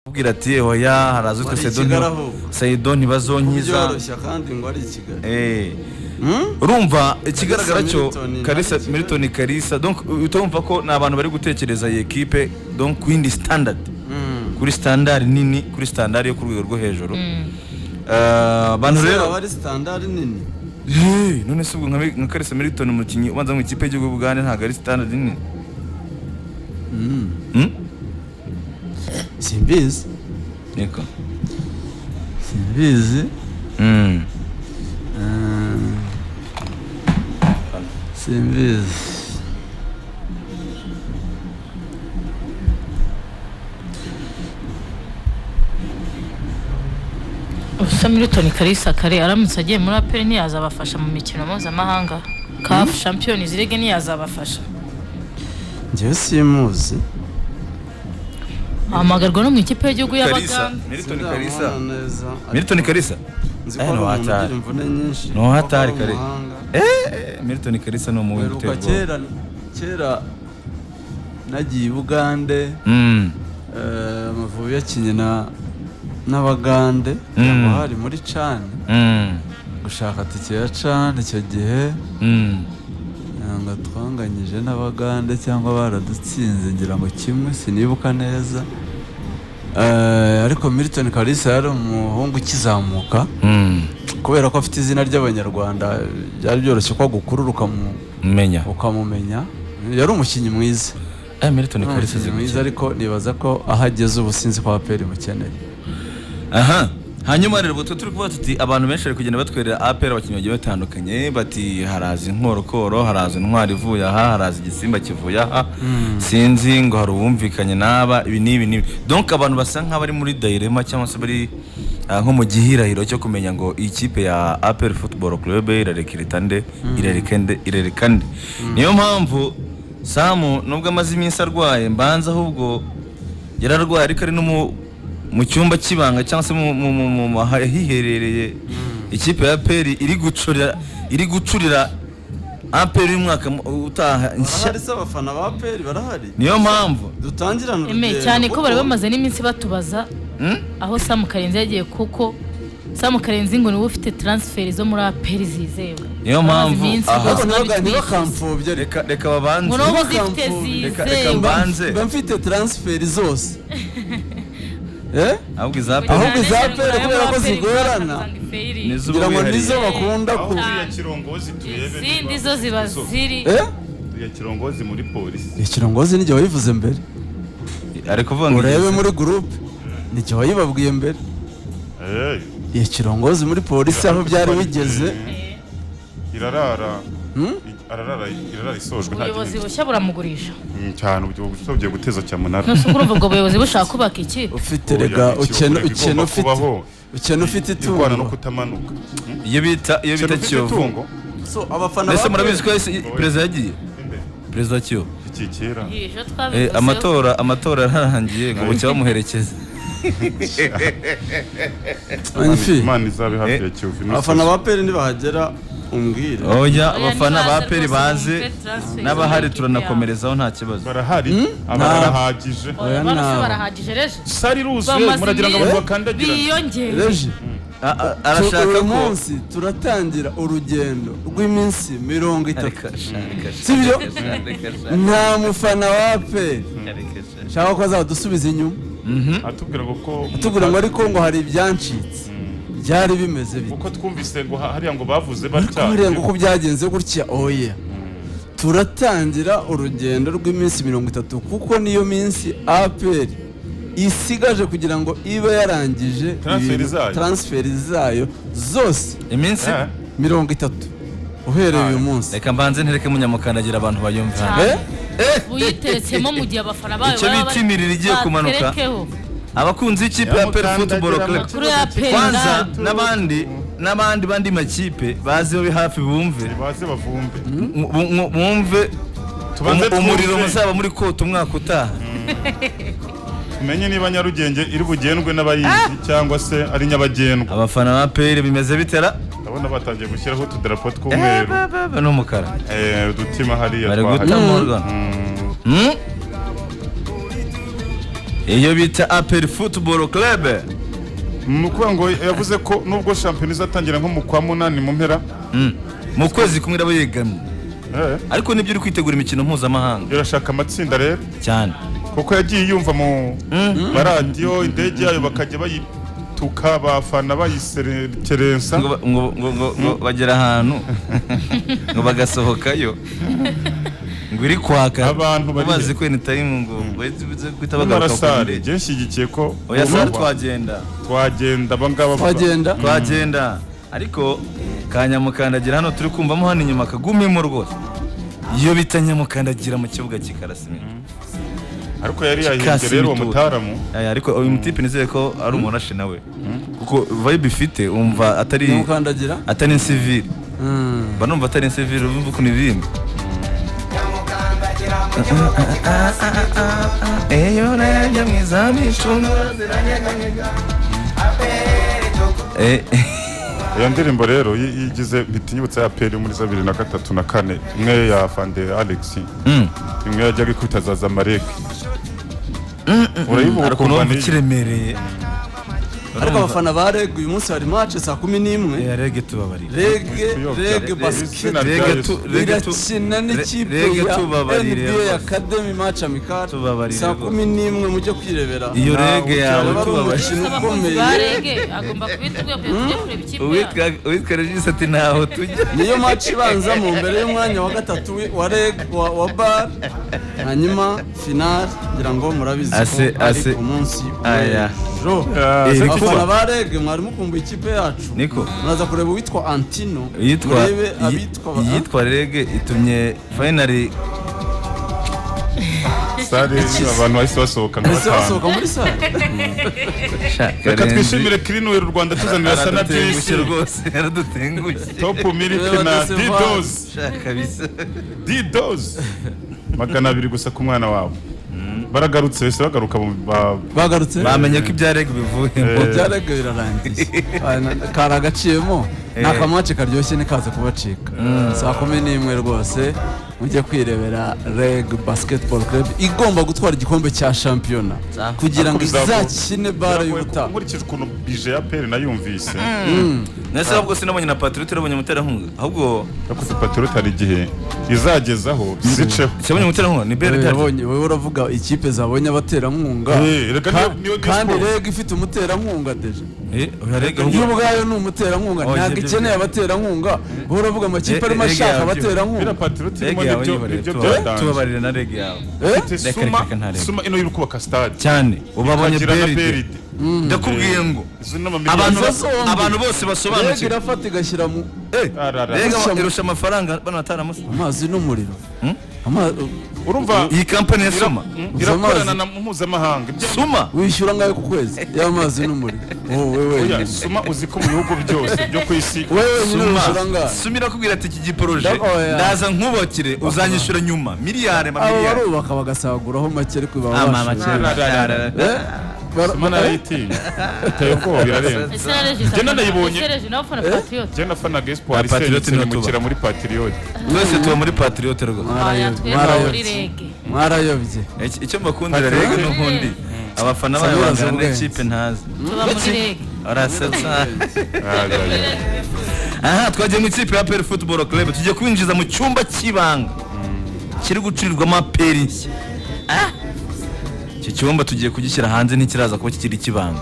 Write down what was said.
Kubwira ati oya, haraza utwe Wari i Saido Kigali ahubwo. Saido ntibazonkiza. Byoroshya kandi ngo ari i Kigali. Urumva ikigaragara cyo Milton, Kalisa ari i Kigali. Milton Kalisa, donc utumva ko ni abantu bari gutekereza iyi ekipe, donc ku yindi standard, kuri standard nini, kuri standard yo ku rwego rwo hejuru. Abantu rero rero aba ari standard nini. Hey, none se ubwo nka Kalisa Milton, umukinnyi ubanza mu ikipe y'igihugu y'Ubugande, ntabwo ari standard nini? Hmm? Simbizi. Niko. Simbizi. Simbizi. Ubusa Milton Kalisa kare aramutse agiye muri APR ntiyazabafasha mu mikino mpuzamahanga, CAF Champions League ntiyazabafasha? Njyewe simuzi. Ahamagarwa no mu ikipe y'igihugu Kalisa y'Abagande. Milton Kalisa. Sindamubona neza, ariko Milton Kalisa. nzi ko Eh, ari no umuntu hatari. ugira imvune nyinshi, No hatari kuko kare. ari umuhanga. Milton Kalisa ni umuwingi Mperuka uteye ubwoba. kera kera nagiye i Bugande, Amavubi yakinye na n'Abagande ngo hari muri CAN, gushaka tike ya CAN icyo gihe, ngo twanganyije n'Abagande cyangwa baradutsinze, ngira ngo kimwe, sinibuka neza. Ariko Milton Kalisa yari umuhungu ukizamuka, kubera ko afite izina ry'Abanyarwanda byari byoroshye ko agukurura Menya. ukamumenya. Yari umukinnyi mwiza. Milton Yari Kalisa azi umukinnyi mwiza, gukina. ariko nibaza ko aho ageze ubu sinzi ko APR imukeneye. Aha. Hanyuma rero ubwo turi kuvuga tuti abantu benshi bari kugenda batwerera APR abakinnyi bagiye batandukanye, bati haraza inkorokoro, haraza intwari ivuye aha, haraza igisimba kivuye aha, sinzi ngo hari uwumvikanye n'aba, ibi n'ibi n'ibi. Donc abantu basa nk'abari muri dilemma cyangwa se bari nko mu gihirahiro cyo kumenya ngo iyi kipe ya APR Football Club irarekirita nde, irareka nde, irareka nde. Niyo mpamvu Samu nubwo amaze iminsi arwaye, mbanza ahubwo yararwaye ariko ari no mu cyumba cy'ibanga cyangwa se ahiherereye ikipe ya APR iri gucurira APR y'umwaka utaha nshya. Barahari se? Abafana ba APR barahari? Niyo mpamvu Dutangirane Eme urugendo cyane ko bari kuko bamaze n'iminsi batubaza aho Sam Karenzi yagiye, kuko Sam Karenzi ngo niwe ufite transfer zo muri APR zizewe. Niyo Bamaze mpamvu, iminsi aha. rwose Ariko babitwifuza. ntibakamfobye. Reka babanze. Ngo niwe uzifite Reka zizewe. mbanze. Mba mfite transfer zose. Eh? Ahubwo iza APR Ahubwo iza APR kubera ko zigorana. Nizo Ngira ngo wihariye. nizo bakunda ku Aho ya Kirongozi turebe. Izindi zo ziba ziri Eh? Ya Kirongozi muri polisi. Ikirongozi nijye wabivuze mbere. Ari kuvuga ngo Urebe muri groupe, nijye wayibabwiye mbere. Iyo Kirongozi muri polisi aho byari bigeze. Irarara. Ararara, irarara isojwe nta Ubuyobozi gihindutse. bushya buramugurisha. Cyane, ubuyobozi bugiye guteza cyamunara. Nose urumva ubwo buyobozi bushaka kubaka ikipe? Ufite rega ukena ukena ufite kubaho ukena ufite irwana no itungo. kutamanuka. Iyo bita Ukena ufite Kiyovu. itungo. So abafana Mbese ba murabizi ko perezida yagiye, perezida wa Kiyovu? Iki kera. Ejo twabivuzeho. Amatora yararangiye ngo bucya bamuherekeza. Magnifique. Imana izabe hafi ya Kiyovu. Abafana ba APR nibahagera umbwire. Oya, Oya, abafana ba nibaze APR rwose baze bumve transfer n'abahari z'ikipe turanakomerezaho nta kibazo. Barahari, aba barahagije. yabo. Oya, Oya, barose ntawe. barahagije reje. Sari iruzuye. Bamaze Muragira ngo abantu iminsi bakandagirane. biyongere. Reje, Arashaka uyu ko munsi turatangira urugendo rw'iminsi 30. Reka sha, reka sha, Sibyo? reka sha, reka sha, Nta mufana wa APR reka sha. shaka ko azadusubiza inyuma, Atubwira ngo ko atubwira ngo ariko ngo hari ibyancitse, byari bimeze bite? Uko twumvise ngo hariya ngo bavuze Ariko batya. hariya ngo uko byagenze gutya. Oya, turatangira urugendo rw'iminsi 30 kuko niyo minsi APR isigaje kugira ngo ibe yarangije Transfer zayo. Transfer zayo zose. Iminsi 30 uhereye uyu munsi. Reka mbanze ntereke munyamukandagira abantu bayumve hano. Cyane. Eh? Uyiteretsemo mu gihe abafana bayo Icyo baba bita imiriro igiye kumanuka. baterekeho. Abakunzi b'ikipe ya APR Football Club Kuri APR kwanza ndani. n'abandi bandi makipe baze babe hafi bumve. Baze bavumbe. Bumve Tubanze umuriro twumve. muzaba muri kota umwaka utaha. Tumenye niba Nyarugenge iri bugendwe n'abayizi cyangwa se ari nyabagendwa. Abafana ba APR bimeze bitera? Ndabona batangiye gushyiraho utudarapo tw'umweru n'umukara. Udutima hariya Bari twahari. gutamurwa. Iyo bita APR Football Club. Ni ukuvuga ngo yavuze ko nubwo shampiyona izatangira nko mu kwa munani mu mpera. Mu kwezi kumwe iraba yegamye. Ariko nibyo, uri kwitegura imikino mpuzamahanga. Irashaka amatsinda rero. Cyane. Kuko yagiye yumva mu maradiyo indege yayo bakajya bayituka, abafana bayisekerensa. Ngo bagera ahantu ngo bagasohokayo ngo iri kwaka. Abantu bari bazi he? ko anytime ngo bahite guhita bagaruka ku Sare ndege. njye nshyigikiye ko Oya, sare twagenda. Twagenda abangaba. Twagenda. Twagenda, ariko kanyamukandagira hano turi kumvamo hano inyuma kagumemo rwose. Iyo bita nyamukandagira mu kibuga kikarasimira. Ariko yari yahimbye Kikasi rero uwo imitutu. mutaramu. Aya, ariko uyu mutipe nizere ko ari umurashe nawe, kuko vibe ifite wumva atari Nyamukandagira. atari insivile. Mba numva atari insivile, urumva ukuntu iririmba. Eyo urebye mu izamu inshundura ziranyeganyega. Iyo ndirimbo rero yigize mpita inyibutsa ya APR muri za 2003 na kane, imwe ya Fande Alex, imwe yajyaga ikubita za Zamalek, urayibuka? Hari ukuntu Ukumva wumva ni kiremereye. Ariko abafana ba REG, uyu munsi hari match saa 11. REG tubabarire. REG. Tuyobya. REG Izina basket rya REG Yesu. REG irakina n'ikipe REG ya tubabarire NBA rwose. Academy, match amical. Tubabarire Saa rwose. 11 mujye kwirebera. Iyo Nawe REG yawe Aba ari tubabarire. umukino Abakunzi ba ukomeye. REG agomba kubitubwira kugira tujye kureba ikipe yacu. Uwitwa Regis ati ntaho tujya. Niyo match ibanzamo mbere y'umwanya wa gatatu wa REG wa BAL, hanyuma final ngira ngo murabizi ko ari ku munsi Aya. w'ejo. Ah, Eh, se Niko. Abafana ba REG, mwari mukumbuye ikipe yacu. Niko. Muraza kureba uwitwa Antino, Iyitwa murebe abitwa iyitwa REG itumye finally Sare abantu bahise basohoka nka Ese batanu. basohoka muri sale. Reka twishimire Kirinweri u Rwanda tuzanira sana Aradutengushye bisi rwose, aradutengushye. Top Milk na Didos. Sha kabisa. Didos 200 gusa ku mwana wawe. Baragarutse, bahise bagaruka Bagarutse. Bamenye ko ibya REG bivuyemo. Ibya REG birarangiye. Kari agaciyemo, ni aka match karyoshye, nikaze kubacika saa 11 rwose, mujye kwirebera REG Basketball Club igomba gutwara igikombe cya shampiyona kugira ngo izakine BAL Biragoye kuko y'ubutaha. Nkurikije ukuntu budget ya APR nayumvise. Nese ahubwo sinabonye na Patriote, irabonye umuterankunga ahubwo. Yakoze Patriote, hari igihe izagezaho ziceho. Siyabonye umuterankunga ni Wowe BRD. yabonye, wowe uravuga ikipe zabonye abaterankunga. Reka niyo Kandi sport. REG ifite umuterankunga déjà. Eh, oya, REG Yo ahubwo ubwayo ni umuterankunga. Oh, Ntabwo ibyo- ikeneye abaterankunga. Wowe uravuga amakipe arimo REG ashaka yawe abaterankunga. Biriya Patriote REG irimo yawe nibyo yihorere, nibyo byadanje. Tubabarire na REG yawe. Eh? Ifite Reka, Suma. reka, nta REG. Suma ino iri kubaka stade. Cyane, ubabonye. Ikagira na BRD. BRD. Ndakubwiye ngo Izo ni amamiliyoni. abantu Izo zombi. abantu bose REG basobanukiwe. irafata igashyira mu Arara. REG Irusha irusha amafaranga bano bataramusa. Amazi n'umuriro. Urumva Iyi kampani ya Suma. irakorana na mpuzamahanga Suma. Wishyura angahe ku kwezi y'amazi n'umuriro wowe Oya, wenyine? Suma, uzi ko mu bihugu byose byo ku isi Wowe wenyine Suma. wishyura angahe? Suma irakubwira ati iki giporoje Oya. ndaza nkubakire, uzanyishyura nyuma miliyari Abo amamiliyari. barubaka bagasaguraho make, ariko baba Ama bashoboye. make. Eh? Suma narayitinya, iteye ubwoba, birarenze. Ese na Regis Njye nanayibonye. Ese Regis nawe ufana Patriote? Njye nafanaga Espoir Ah, Patriote isenyutse, niho nimukira tuba. muri Patriote. Twese tuba muri Patriote rwose. Oya, twebwe Mwarayobye. muri REG. Mwarayobye. Icyo mbakundira REG n'ubundi abafana bayo Samira bangana Zubwenzi. n'ikipe ntazi. Tuba muri REG. Arasetsa. Ah, ya, ya. Aha twagiye mu ikipe ya APR Football Club, tugiye kubinjiza mu cyumba cy'ibanga kiri gucurirwamo APR nshya. Ah! Icyo cyumba tugiye kugishyira hanze, ntikiraza kuba kikiri ikibanga.